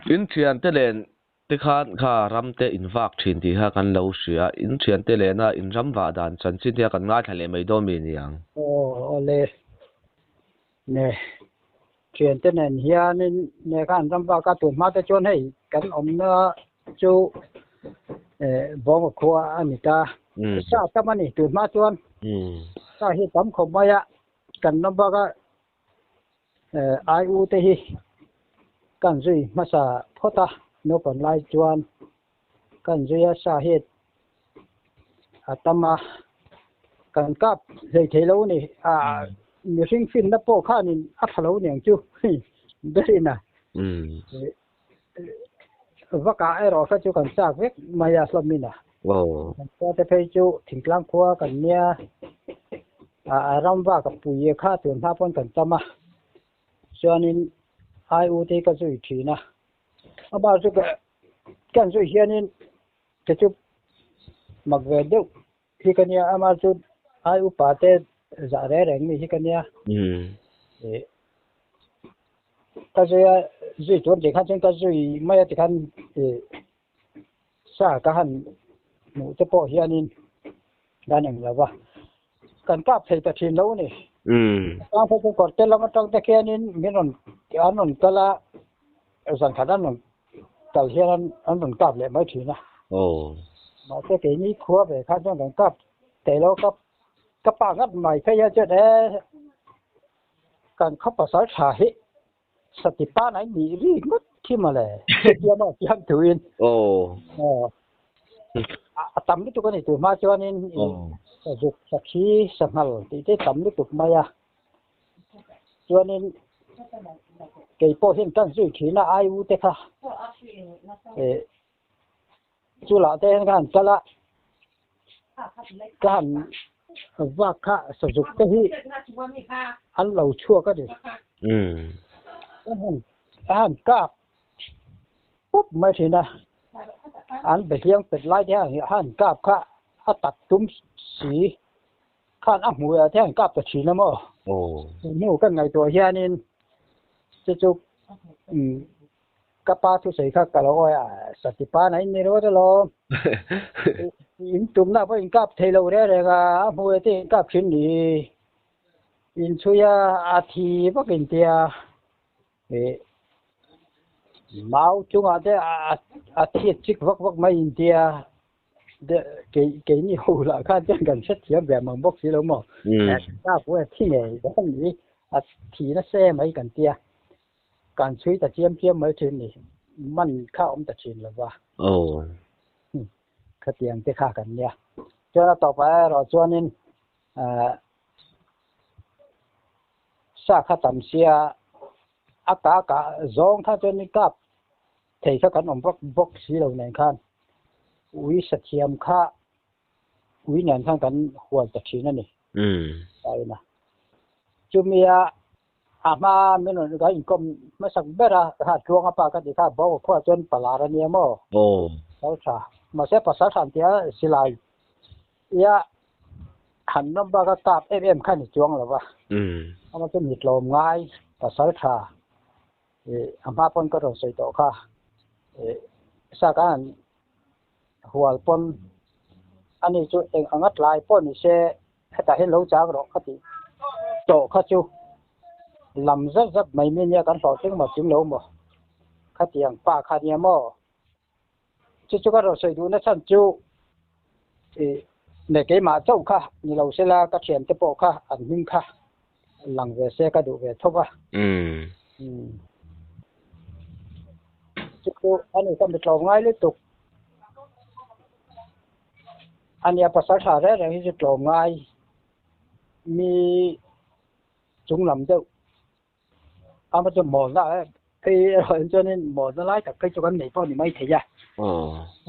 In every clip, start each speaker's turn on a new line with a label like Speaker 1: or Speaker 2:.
Speaker 1: In thiante len te khan kha ram te in vak thin tih kha kan lo hria. In thiante lena in ram vah dan chanchin te kha kan ngaithla leh mai dawn mi niang.
Speaker 2: Aw awle ne thiante nen hianin ne khan ram vak a tun hma te chuan hei kan awmna chu eh Bawngkaw khua a ni ta. Sa tam a ni tun hma chuan sa hi tam khawp mai a kan ram vak a Ai u te hi kan zui hmasa phawt a, naupang lai chuan kan zui a sa hi a tam a, kan kap hlei thei lo a ni. Ah mihring finna pawh khanin a tha lo niang chu berin a vakah erawh kha chu kan chak vek mai a hlawmin a. Kan khua te phei chu thingtlang khua kan nia a ram vak a pui kha tun hma pawn kan tam a chuanin ai u te hi ka zui thin a amah chu ka kan zui hianin ke chu mak ve deuh hi ka nia amah chu ai upa te zah reng reng mi hi ka nia ih ka zui a zui tur tikhan chuan ka zui mai a tikhan ih Sa ka han hmuh te pawh hianin kan eng lo va, kan kap thei ta thin lo a ni. Tang phei chu kawrte lam atang te khianin min rawn an rawn kal a, zan khat an rawn kal hian an rawn kap leh mai thin a. Mahse keini khua ve khan chuan kan kap thei lo, ka ka pa ngat mai phei a chuan e kan khaw pasal tha hi Sati pa nai nih ri ngawt khi mawle. Chutia maw siam tuin. Aw. A tam lutuk a ni tur hma chuanin sazuk, sakhi, sanghal tih te tam lutuk mai a. Chuanin kei pawh hian kan zui thin a ai u te kha. Chulah te hian ka han kal a, ka han vak kha sazuk te hi an lo chhuak a ni. Ka han kak pup mai thin a, an behliang pet lai te hian a han kap kha a tak tum si khan a hmuh ah te hian kap ta thin a maw? Hnu kan ngaihtuah hianin chu chu Ka pa thusawi kha ka lo awi a, Sati pa na in ni rawt alawm. In tumna pawh in kap thei lo reng reng a, a hmu e te in kap thin ni. In chhui a, a thi vak in tia. Mau chungah te a thiat chik vak vak mai in tia. Keini ho lah khan chuan kan hrethiam ve mang bawk si lo maw? Ka pawh a thi ngei dawn ni, a thi nasa mai kan tia. Kan chhui ta chiam chiam mai thin ni, man kha awm ta thin lo va.
Speaker 1: Aw.
Speaker 2: Khatiang te kha kan nia. Chuan a tawpah erawh chuanin sa kha tam sia a kah kah zawng kha chuan kap thei kha kan awm vak bawk si lo nen khan ui sathiam kha ui nen khan kan hual ta thin a ni. Taina. Chumia A hma min rawn ka inkawm hmasak ber a, kha Tluanga pa ka ti kha Bawka khua chuan Palar a nia maw? Pasal tha. Mahse pasal tha an tia silai ia han nawm bak a kap em em kha ni chuang lo va. Ama chu mi tlawm ngai pasal tha ih a hma pawn ka rawn sawi tawh kha ih sa ka han hual pawn ani chu eng anga tlai pawh ni se Hetah hian lo chang rawh ka tih tawh kha chu lam zat zat mai mi nia kan hlawhtling maw ching lo maw? Khatiang pa kha nia maw? Chu chu ka rawn sawi duhna chhan chu ih ne keimah chauh kha ni lo sela ka thiante pawh kha an hming kha lang ve se ka duh ve tho va. Chu chu ani ka mitlawm ngai lutuk. A nia pasal tha reng reng hi chu tlawm ngai mi chung lam deuh ama chu mawlna phei erawh in chuanin mawlna lai tak phei chu kan nei pawh a ni mai thei a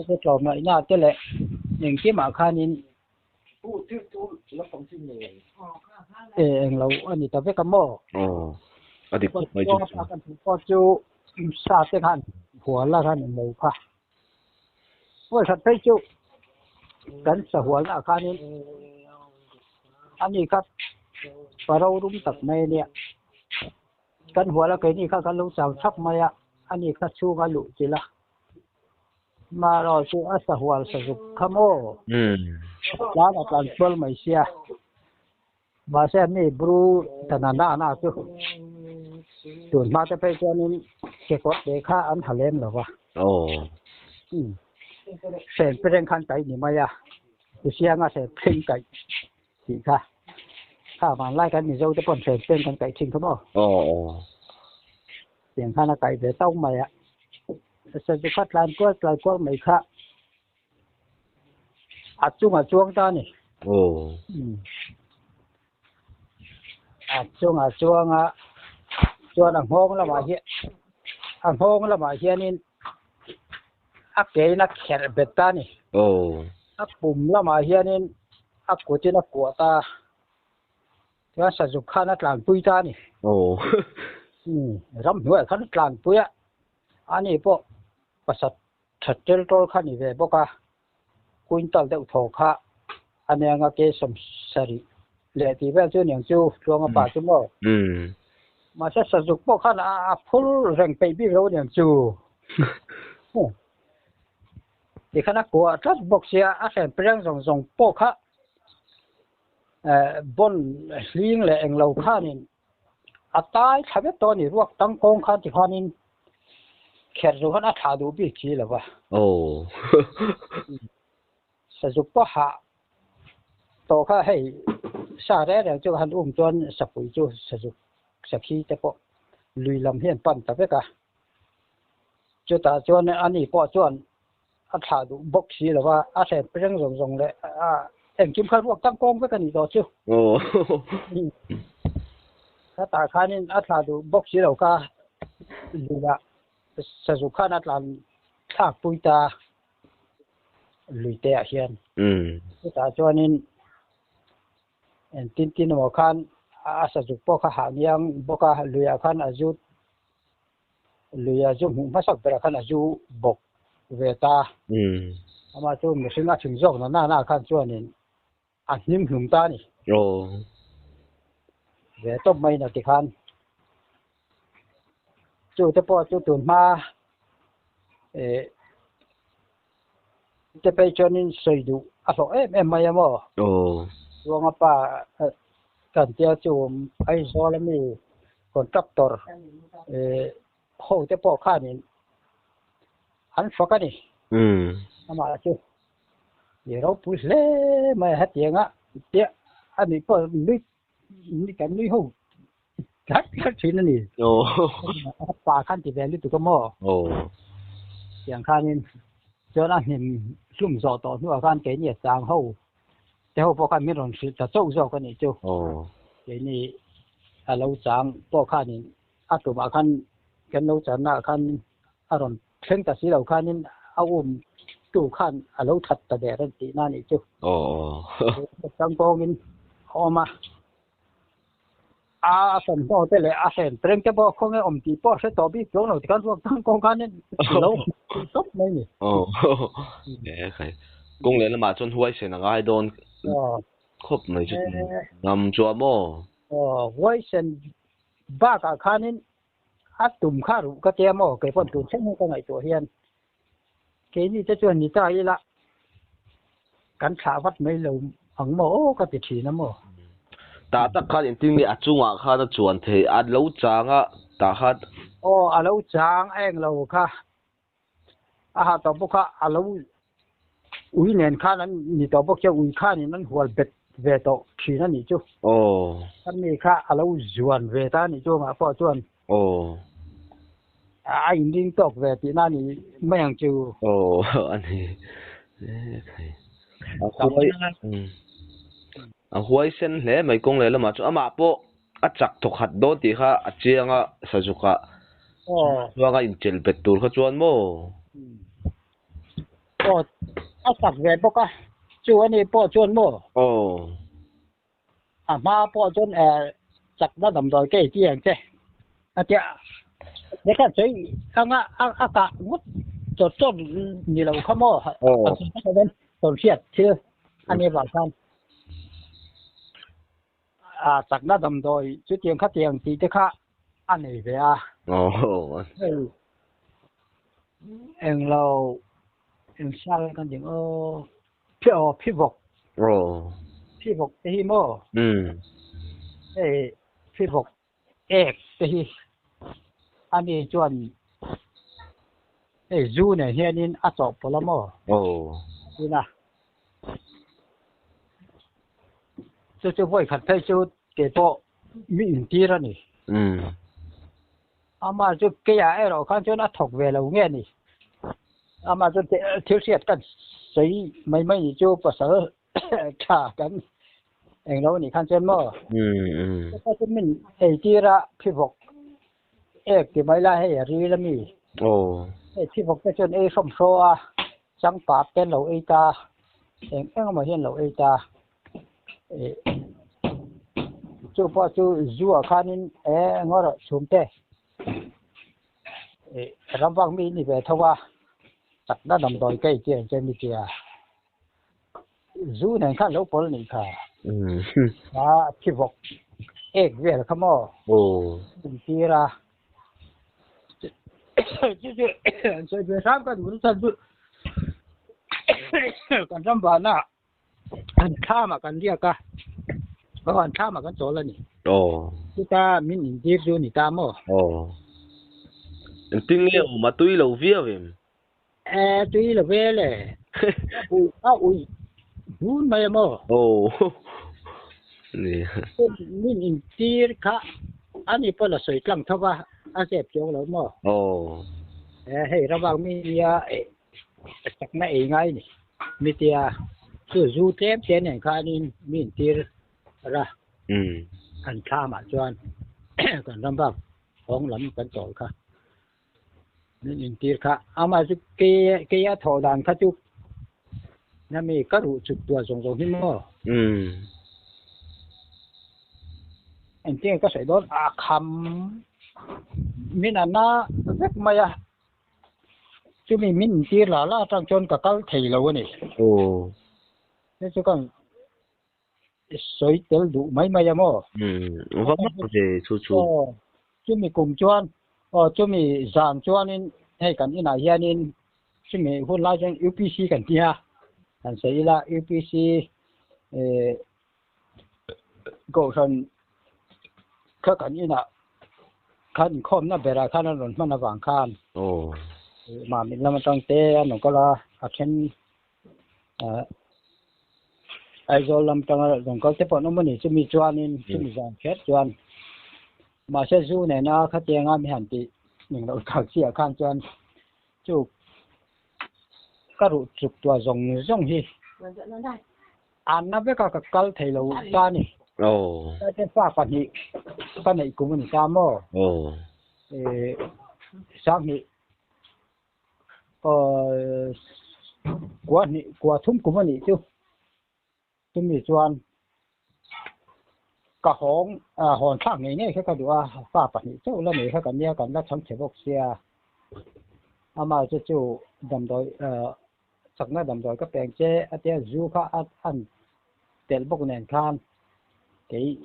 Speaker 2: chu tlawm ngaihna te leh engkimah khanin englo a ni ta vek a maw pawh chu sa te khan hual a khan englo kha. Pawi that phei chu kan sahualna ah khanin ani kha pa rorum tak mai a nia. Kan hual a keini kha kan lo chau chhak mai a. Ani kha chhunga luh chilh a. Marawh chu a sahual sazuk kha maw? Tlan a tlan kual mai sia. Mahse ani Bru tana na na chu tun hma te phei chuanin kekawr te kha an ha lem lo va. Hren pereng khan kaih ni mai a, Hrusianga hren pereng kaih tih kha. Kha vanlai kan Mizo te pawn hren pereng kan kaih thin kha maw? Tiang khan a kaih ve tauh mai a. Sazu kha tlan kual tlan kual mai kha a chungah chuang ta a ni. A chungah chuang a, chuan a nghawng lamah hian a nghawng lamah hianin a kein a kherh bet ta a ni. A pum lamah hianin a kutin a kuah ta a. Chuan Sazuk khan a tlanpui ta a ni. Ramhnuaiah khan a tlanpui a, ani pawh pasat tha tel tawl kha a ni ve bawk a, quintal deuh thaw kha a nia nga ke sawmsarih leh tih vel chu aniang chu Tluanga pa chu maw. Mahse Sazuk pawh khan a phur reng peih bik lo aniang chu. Tikhan a kuah tlat bawk sia, a hren pireng zawng zawng pawh kha Bon hling leh englo khanin a tai thla vek tawh a ni. Ruak tangkawng khan tikhanin kher zu khan a thlah duh bik si lo va. Sazuk pawh hah tawh kha hei sa reng reng chu han um chuan sapui chu sazuk sakhi te pawh lui lam hian pan ta vek a. Chutah chuan ani pawh chuan a thlah duh bawk si lo va, a hren reng zawng zawng leh a engkim kha ruak tangkawng vek a nih tawh chu. Khatah khanin a thlah duh bawk si lo kha luiah Sazuk khan a tlan thlak pui ta luite ah hian. Chutah chuanin engtin tin emaw khan a Sazuk pawh kha hah niang bawk a, luiah khan a zut Lui a zu hmuh hmasak berah khan a zu bawk ve ta. Amah chu mihring a thing zawk na nana khan chuanin a hnim hlum ta a ni. Ve tawp mai na tikhan chu te pawh chu tun hma te phei chuanin sawi duh a hlawh em em mai a maw? Ruanga pa kan tia chu Aizawl ami contractor ho te pawh khanin an fak a ni. Amah chu i ropui hle mai a hetiang a tia a nih pawh nui kan nui ho tlat tlat thin a ni. A pa khan ti ve lutuk a maw? Tiang khanin chuan a hnim hlum zawh tawh hnuah khan keini a chang ho te ho pawh khan min rawn hrilh ta chauh zawk a nih chu. Keini a lo chang pawh khanin a tumah khan kan lo channaah khan a rawn thleng ta si lo khanin a um tu khan a lo that ta der a tihna a nih chu. Tangkawngin a awm a. A thawmhnaw te leh a hren preng te pawh khawnge awm tih pawh hre tawh bik chuang lo tikhan ruak tangkawng khan lo tawp mai ni.
Speaker 1: Kawng leh lamah chuan huaisen a ngai dawn khawp mai chu ngam chuah maw?
Speaker 2: Huaisen bakah khanin a tum kha ruh ka tia maw kei pawn tun thleng hi ka ngaihtuah hian keini te chuan ni ta ila kan thlah vat mai lo ang maw aw ka ti thin a maw.
Speaker 1: Tah tak khan engtin nge a chungah khan a chuan theih a lo chang a tah khan.
Speaker 2: Aw a lo chang a eng lo kha a ha tawh bawk a a lo ui nen khan an ni tawh bawk che ui khanin an hual bet ve tawh thin a nih chu.
Speaker 1: Aw.
Speaker 2: Kan mi kha a lo zuan ve ta a nih chu amah pawh chuan.
Speaker 1: Aw.
Speaker 2: A inring tawk ve tihna a ni mai ang chu.
Speaker 1: Aw a ni. A huai a huai sen hle mai kawng leh lamah chuan amah pawh a chak thawk khat dawn tih kha a chiang a Sazukah chuan a inchelh bet tur kha chuan maw?
Speaker 2: Aw a chak ve bawk a chu a ni pawh chuan maw?
Speaker 1: Aw.
Speaker 2: A hma pawh chuan chakna damdawi ka ei tih ang che a tia lehkha sawi anga a kah ngawt chawt chawt ni lo kha maw a tawn hriat thil a nih vang khan a chakna damdawi chutiang khatiang tih te kha a nei ve a. Hei. Englo eng sa nge kan ding aw phi aw phivawk.
Speaker 1: Aw.
Speaker 2: Phivawk te hi maw?
Speaker 1: Umm.
Speaker 2: Hei phivawk ek te hi ani chuan hei zu nen hianin a chawhpawlh a maw?
Speaker 1: Aw.
Speaker 2: Tina. Chu chu vawi khat phei chu kei pawh mi intir a ni.
Speaker 1: Umm.
Speaker 2: Amah chu keiah erawh khan chuan a thawk ve lo nge ni? Amah chu thil hriat kan sawi mai mai ni chu pasal tha kan eng lo nih khan chuan maw? Chutah chuan min eitir a phivawk ek ti mai la hei a ril a mi. Hei phivawk te chuan ei hrawm hraw a, changpat te an lo ei ta, eng eng emaw hian lo ei ta. Chu pawh chu zuah khanin e ngaw rawh chhum te ih ram vak mi ni ve tho a chakna damdawi ka ei tir ang che mi tia zu nen khan lo pawl nih kha a thi vawk ek vel kha maw intir a chu chu an sawi ve hram ka duh na chhan chu kan ram vana. An thlamah kan riak a, aw an thlamah kan chawl a ni.
Speaker 1: Aw.
Speaker 2: Chuta min intir chu ni ta maw?
Speaker 1: Aw. Engtin nge awm a tui lo viau em?
Speaker 2: E, tui lo ve le. A ui bun mai a maw?
Speaker 1: Aw. Ni.
Speaker 2: Min intir kha ani pawh la sawi tlang tho va, a zep chuang lo maw?
Speaker 1: Aw.
Speaker 2: E, hei ramvak mi nia chakna ei ngai ni. Mitia chu zu tlem te nen khanin mi intir ra an thlamah chuan kan ram bak hawng lam kan chawl kha min intir kha amah chu keia thawh dan kha chu nami ka ruh chuk tuah zawng zawng hi maw engtin ka sawi dawn a kham min a na vek mai a. Chumi min intir la la atang chuan ka kal thei lo a ni.
Speaker 1: Aw.
Speaker 2: Hei chu kan sawi tel duh mai mai a maw?
Speaker 1: Umm, va mak ve chu chu.
Speaker 2: Aw, chumi kum chuan, aw chumi zan chuanin hei kan inah hianin chumi hun lai chuan UPC kan ti a, kan sawi ila UPC eh Kohhran kha kan inah khan inkhawmna berah khan an rawn hman avang khan Mamit lam atang te an rawn kal a, a then Aizawl lam atanga rawn kal te pawh an awm a ni. Chumi chuanin chumi zan kher chuan mahse zu nena khatianga mi han tih eng loh tak chiah khan chuan chu ka ruh chuk tuah zawng zawng hi Anna veka ka kal thei lo ta a ni. Tate fa pahnih ka neih kum a ni ta maw? Sanghnih kua hnih kua thum kum a nih chu. Chumi chuan ka hawng hawn thlak ngei ngei kha ka duh a, fa pahnih chauh la nei kha ka nia kan la chhang chhe bawk sia. Amah chu chu damdawi Chakna damdawi ka peng che a tia zu kha a an telh bawk nen khan kei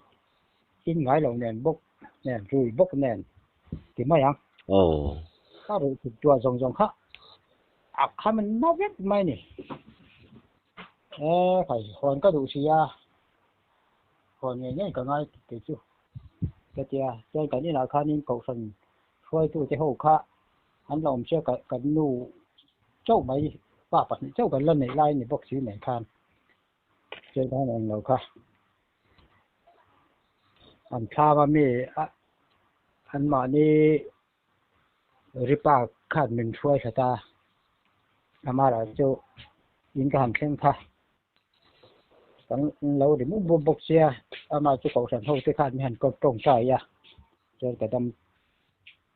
Speaker 2: in ngai lo nen bawk nen rui bawk nen ti mai ang.
Speaker 1: Aw.
Speaker 2: Ka ruih thut tuah zawng zawng kha a kham in na vek mai ni. E khai hawn ka duh si a, hawn ngei ngei ka ngai kei chu ka tia chuan kan inah khanin kohhran hruaitute ho kha An la awm chiah ka nu chauh mai, pa pahnih chauh kan la neih lai a ni bawk si nen khan chuan khan eng lo kha an thlam a mi an mahni ripa khan min hruai thla ta amah chu in ka han thleng kha kan lo ri mup mup bawk sia amah chu kohhran ho te khan mi han kawp tawngtai a chuan ka dam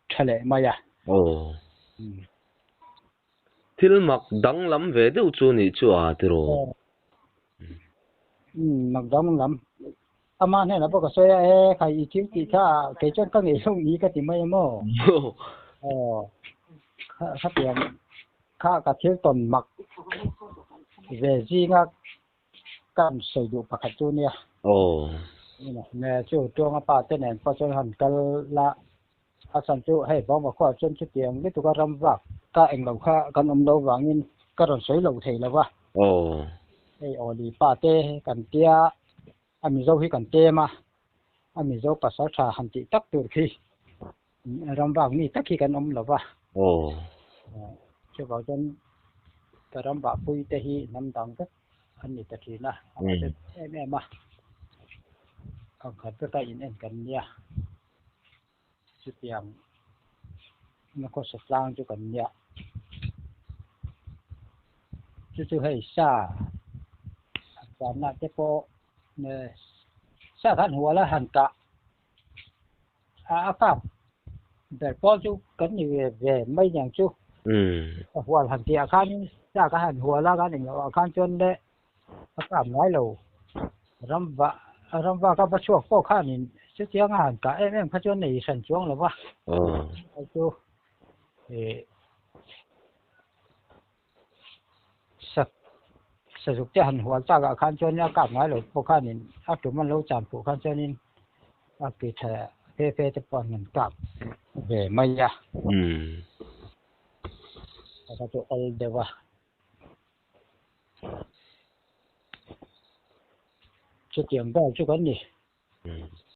Speaker 2: tha leh mai a.
Speaker 1: Aw. Thil mak danglam ve deuh chu nih chu a tiraw?
Speaker 2: Aw. Umm mak danglam. Ama hnenah pawh ka sawi a, e khai i thil tih kha kei chuan ka ngeih hlawm ni ka ti mai a maw? Aw. Khatiang kha ka thil tawn mak ve zinga Kan sawi duh pakhat chu nia.
Speaker 1: Aw.
Speaker 2: Nge chu Tuanga pa te nen pawh chuan han kal la, a chhan chu hei Bawngva khuaah chuan chutiang lutuk a ram vak kha englo kha kan awm lo vangin ka rawn sawi lo thei lo va. Hei Awli pa te kan tia a Mizo hi kan tem a, a Mizo pasal tha han tih tak tur khi ram vak mi tak hi kan awm lo va. Chuvang chuan ka ram vahpui te hi hnam dang vek an ni ta thin a, a hre em em a, ang khat veka in en kan nia. Chutiang na khawsa tlang chu kan nia. Chu chu hei sa han tanna te pawh sa khan hual a han kah a kap ber pawl chu kan ni ve ve mai niang chu. A hual han tih ah khanin sa kha han hual a kan englo ah khan chuan le A kap ngai lo. Ram va ram va ka va chhuak pawh khanin chutiang a han kah em em kha chuan nei hran chuang lo va. Hei chu ih sak sazuk te han hual tak ah khan chuan a kap ngai lo pawh khanin a tum an lo chan phuh khan chuanin a ki tha fe fe te pawh an han kap ve mai a. Kha chu awl deuh a. Chutiang ber chu kan ni.